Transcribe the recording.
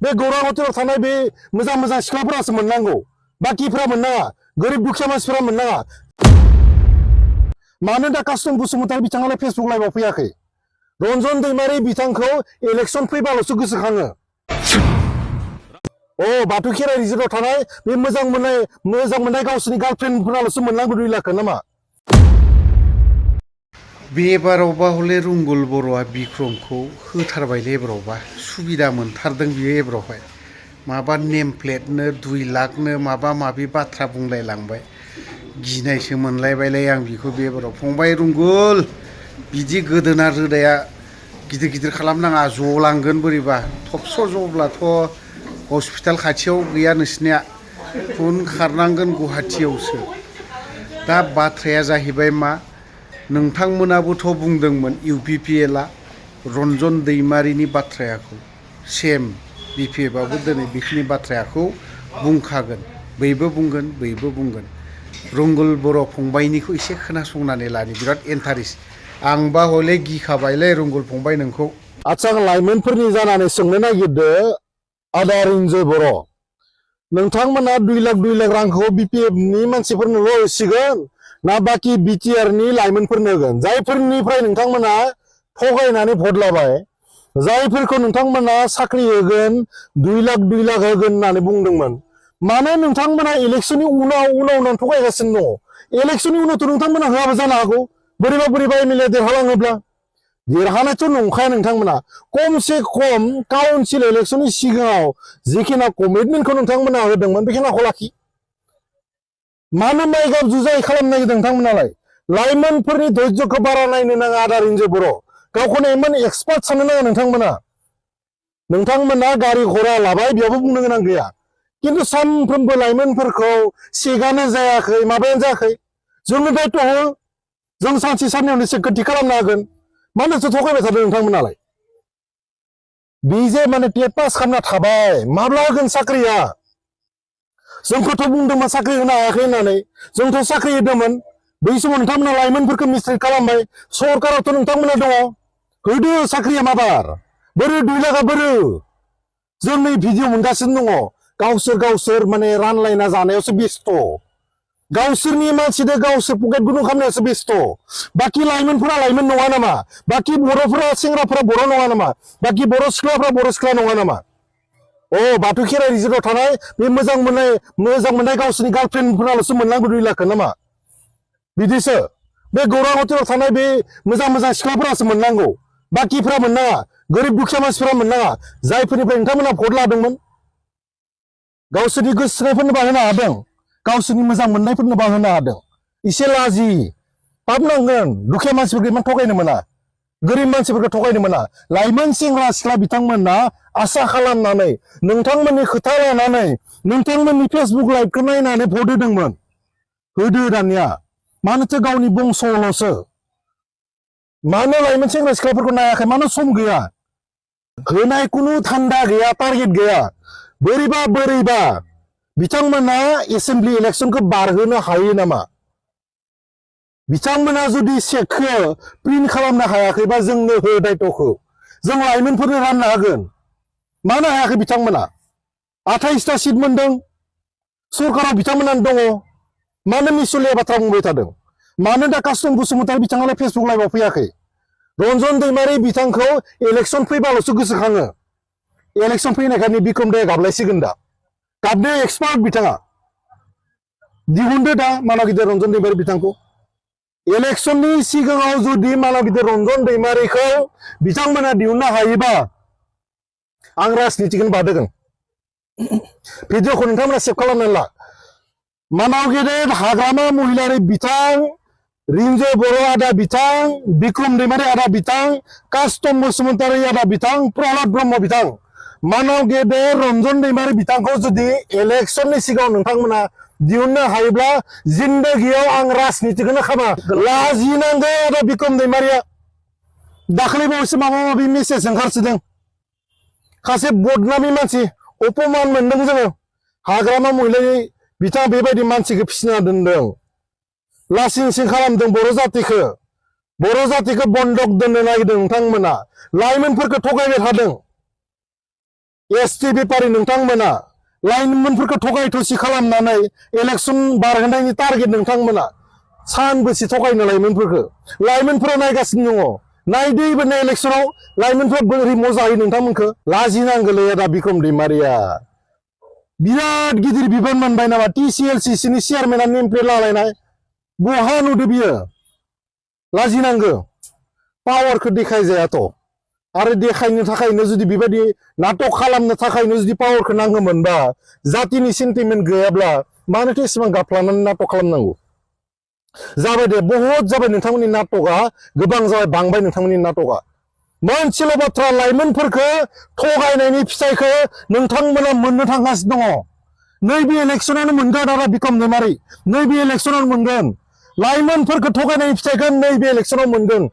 बे गौरां हटेलाव थानाय बे मोजां मोजां सिख्लाफोरासो मोननांगौ बाकिफ्रा मोननाङा गोरिब दुखिया मानसिफोरा मोननाङा मानो दा कास्टम बसुमतारी बिथाङालाय फेसबुक लाइभआव फैयाखै रन्जन दैमारि बिथांखौ इलेक्सन फैबाल'सो गोसोखाङो बाथौ खेराइ रिजर्टआव थानाय बे मोजां मोननाय गावसोरनि गार्लफ्रेन्डफोराल'सो मोननांगौ 2 लाखखौ नामा बेबारावबा हले रुंगुल बर'आ बिक्रमखौ होथारबायलै एबारावबा सुबिदा मोनथारदों बियो एबारावहाय माबा नेम प्लेटनो 2 लाखनो माबा माबि बाथ्रा बुंलायलांबाय गिनायसो मोनलायबायलै आं बिखौ बेबाराव फंबाय रुंगुल बिदि गोदोना रोदाया गिदिर गिदिर खालामनाङा जलांगोन बोरैबा थबस' जब्लाथ' हस्पिटाल खाथियाव गैया नोंसिनिया खुन खारनांगोन गुवाहाटियावसो दा बाथ्राया जाहैबाय मा नोंथांमोनाबोथ' बुंदोंमोन इउपिपिएलआ रन्जन दैमारिनि बाथ्रायाखौ सेम बिपिएफआबो दिनै बेखिनि बाथ्रायाखौ बुंखागोन बैबो बुंगोन रुंगुल बर' फंबायनिखौ एसे खोनासंनानै लानि बिराद इन्टारेस्ट आंबा हले गिखाबायलै रुंगुल फंबाय नोंखौ आं लाइमोनफोरनि जानानै सोंनो नागिरदो आदा रिन्जय बर' नोंथांमोना 2 लाख रांखौ बिपिएफनि मानसिफोरनोल' होसिगोन ना बाकी बिटिआरनि लाइमोनफोरनो होगोन जायफोरनिफ्राय नोंथांमोना थगायनानै भट लाबाय जायफोरखौ नोंथांमोना साख्रि होगोन 2 लाख होगोन होननानै बुंदोंमोन मानो नोंथांमोना इलेक्शननि उनाव थगायगासिनो दङ इलेक्शननि उनावथ' नोंथांमोना होआबो जानो हागौ बोरैबा एमएलए देरहालाङोब्ला देरहानायथ' नंखाया नोंथांमोना खमसे खम काउन्सिल इलेक्शननि सिगाङाव जिखिना कमिटमेन्टखौ नोंथांमोना होदोंमोन बेखिनिखौ लाखि मानो माइगाब जुजाय खालामनो नागिरदों नोंथांमोनालाय लाइमोनफोरनि धैर्यखौ बारा नायनो नाङा आदा रिन्जय बर' गावखौनो इमान एक्सपार्ट साननो नाङा नोंथांमोना गारि घोड़ा लाबाय बेयावबो बुंनो गोनां गैया किन्तु सानफ्रोमबो लाइमोनफोरखौ सेगानो जायाखै माबायानो जायाखै जोंनो दायित्व हो जों सानसे साननैयावनो सेक्युरिटि खालामनो हागोन मानोथो थगायबाय थादों नोंथांमोनालाय बे जे माने टेट पास खालामना थाबाय माब्ला होगोन साख्रिया जोंखौथ' बुंदोंमोन साख्रि होनो हायाखै होननानै जोंथ' साख्रि होदोंमोन बै समाव नोंथांमोना लाइमोनफोरखौ मिसट्रिट खालामबाय सरकारावथ' नोंथांमोना दङ होदो साख्रिया माबार बोरो 2 लाखा बोरो जों नै भिडिअ मोनगासिनो दङ गावसोर माने रानलायना जानायावसो बेस्थ गावसोरनि मानसिदो गावसोर पकेट गुदुं खालामनायावसो बेस्थ बाकी लाइमोनफोरा लाइमोन नङा नामा बाकी बर'फोरा सेंग्राफोरा बर' नङा नामा बाकी बर' सिख्लाफोरा बर' सिख्ला नङा नामा बाथौ खेराइ रिजर्टआव थानाय बे मोजां मोननाय गावसोरनि गार्लफ्रेन्डफोराल'सो मोननांगौ 2 लाखखौ नामा बिदिसो बे गौरां हटेलाव थानाय बे मोजां सिख्लाफोरासो मोननांगौ बाकिफ्रा मोननाङा गोरिब दुखिया मानसिफोरा मोननाङा जायफोरनिफ्राय नोंथांमोना भट लादोंमोन गावसोरनि गोसोनायफोरनो बाहोनो हादों गावसोरनि मोजां मोननायफोरनो बाहोनो हादों एसे लाजि पाप नांगोन दुखिया मानसिफोरखौ इमान थगायनो मोना गोरिब मानसिफोरखौ थगायनो मोना लाइमोन सेंग्रा सिख्ला बिथांमोना आसा खालामनानै नोंथांमोननि खोथा लानानै नोंथांमोननि फेसबुक लाइभखौ नायनानै भट होदोंमोन होदो दानिया मानोथो गावनि बंस'ल'सो मानो लाइमोन सेंग्रा सिख्लाफोरखौ नायाखै मानो सम गैया होनाय कुनु थान्दा गैया टारगेट गैया बोरैबा बिथांमोना एसेम्बलि इलेक्शनखौ बारहोनो हायो नामा बिथांमोना जुदि सेकखौ प्रिन्ट खालामनो हायाखैबा जोंनो हो दायित्वखौ जों लाइमोनफोरनो राननो हागोन मानो हायाखै बिथांमोना 28टा सिट मोनदों सरकाराव बिथांमोनानो दङ मानो मिसलिया बाथ्रा बुंबाय थादों मानो दा कास्टम बसुमतारी बिथाङालाय फेसबुक लाइभआव फैयाखै रन्जन दैमारि बिथांखौ इलेक्सन फैबाल'सो गोसोखाङो इलेक्सन फैनायखायनो बिक्रम दाया गाबलायसिगोन दा गाबनो एक्सपार्ट बिथाङा दिहुनदो दा मानव गिदिर रन्जन दैमारि बिथांखौ इलेक्शननि सिगाङाव जुदि मानव गिदिर रन्जन दैमारिखौ बिथांमोना दिहुननो हायोबा आं राजनितिखौनो बादोगोन भिडिअखौ नोंथांमोना सेभ खालामनानै ला मानव गिदिर हाग्रामा महिलारि बिथां रिन्जय बर' आदा बिथां बिक्रम दैमारि आदा बिथां कास्टम बसुमतारी आदा बिथां प्रहलाद ब्रह्म बिथां मानव गेदेर रन्जन दैमारि बिथांखौ जुदि इलेक्शननि सिगाङाव नोंथांमोना दिहुननो हायोब्ला जिन्दगियाव आं राजनितिखौनो खामा लाजिनांगौ आदा बिक्रम दैमारिया दाखालिबावैसो माबा माबि मेसेज ओंखारसोदों सासे बदनामि मानसि अपमान मोनदों जोङो हाग्रामा महिलारि बिथाङा बेबायदि मानसिखौ फिसिना दोनदों लासिं सिं खालामदों बर' जातिखौ बन्दक दोननो नागिरदों नोंथांमोना लाइमोनफोरखौ थगायबाय थादों एसटि बेपारि नोंथांमोना लाइमोनफोरखौ थगाय थसि खालामनानै इलेक्सन बारहोनायनि टारगेट नोंथांमोना सानबेसे थगायनो लाइमोनफोरा नायगासिनो दङ नायदो एबारनि इलेक्सनाव लाइमोनफोरा बोरै मजा होयो नोंथांमोनखौ लाजिनांगोलै आदा बिक्रम दैमारिया बिराद गिदिर बिबान मोनबाय नामा TCLCनि चेयारमेना नेम प्लेट लालायनाय बहा नुदो बियो लाजिनांगौ पावारखौ देखायजायाथ' आरो देखायनो थाखायनो जुदि बेबायदि नाटक खालामनो थाखायनो जुदि पावारखौ नांगौमोनबा जातिनि सेन्टिमेन्ट गैयाब्ला मानोथो एसेबां गाफ्लानानै नाटक खालामनांगौ जाबाय दे बहुत जाबाय नोंथांमोननि नाटकआ गोबां जाबाय बांबाय नोंथांमोननि नाटकआ मोनसेल' बाथ्रा लाइमोनफोरखौ थगायनायनि फिथाइखौ नोंथांमोना मोननो थांगासिनो दङ नैबे इलेक्सनावनो मोनगोन आरो बिक्रम दैमारि नैबे इलेक्सनावनो मोनगोन लाइमोनफोरखौ थगायनायनि फिथाइखौ नैबे इलेक्सनाव मोनगोन